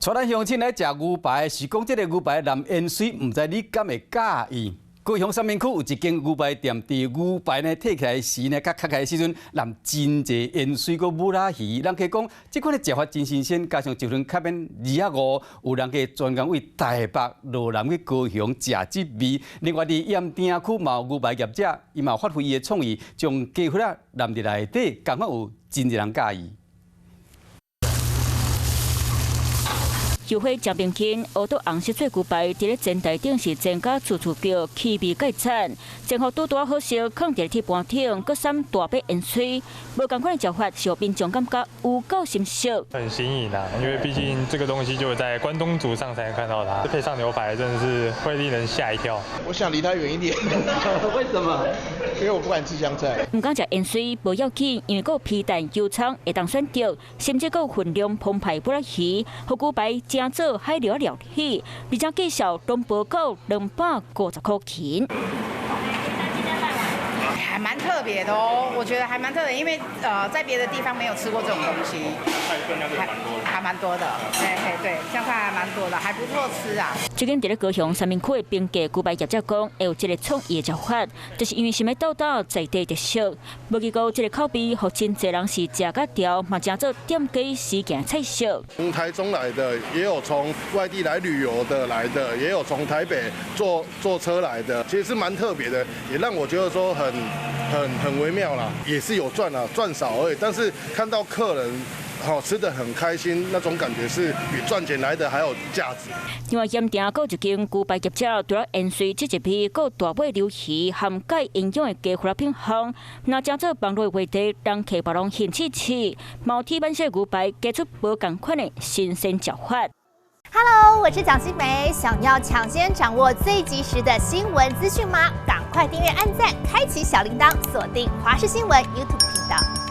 帶咱鄉親來食牛排，是講這个牛排淋鹽水，毋知你敢會佮意？高雄三民區有一間牛排店，佇牛排呢提起來時呢，佮切開時陣淋真濟鹽水閣舞仔魚。人客講，這款的食法真新鮮，加上一份較免25，有人客專工為台北羅南去高雄食這味。另外，佇鹽埕區嘛有牛排業者，伊嘛發揮伊的創意，將雞血仔淋佇內底，仝款有真濟人佮意。油花誠平均，烏桌紅色做牛排，佇咧煎台頂是煎甲脆脆叫，氣味蓋讚。前後拄拄好食，囥佇鐵盤頂，閣灑大把鹽水，無仝款的食法，讓民眾感覺有夠心適。很新穎啊，因為畢竟這個東西就在關東煮上才能看到它，配上牛排真的是會令人嚇一跳。我想離它遠一點。為什麼？因為我不敢吃香菜。毋敢食鹽水無要緊，因為閣有皮蛋、油蔥會當選擇，甚至閣有分量澎湃舞仔魚，予牛排成做海陸料理，而且介紹攏無到250塊錢。還蠻特別的哦，我覺得還蠻特別，因為在別的地方沒有吃過這種東西。還蠻多的，對對對，香菜還蠻多的，還不錯吃啊。這間佇咧高雄三民區的平價牛排業者講，會有這个創意的食法，就是因為想欲鬥鬥在地特色。無記過這个口味，予真濟人是食甲著，嘛成做店家時行菜色。從台中來的，也有從外地來旅遊的來的，也有從台北坐車來的，其實是蠻特別的，也讓我覺得說很微妙啦，也是有賺啦，賺少而已，但是看到客人好吃得很開心，那種感覺是比賺錢來的還有價值。另外，鹽埕閣有一間牛排業者，除了鹽水這一味，閣有大尾鰱魚含鈣營養的雞血品項，若成做網路的話題，人客嘛攏興趣試，毛鐵板式牛排，加出無仝款的新鮮食法。 Hello，我是蔣新梅，想要搶先掌握最及時的新聞資訊嗎？趕快訂閱、按讚、開啟小鈴鐺，鎖定華視新聞 YouTube 頻道。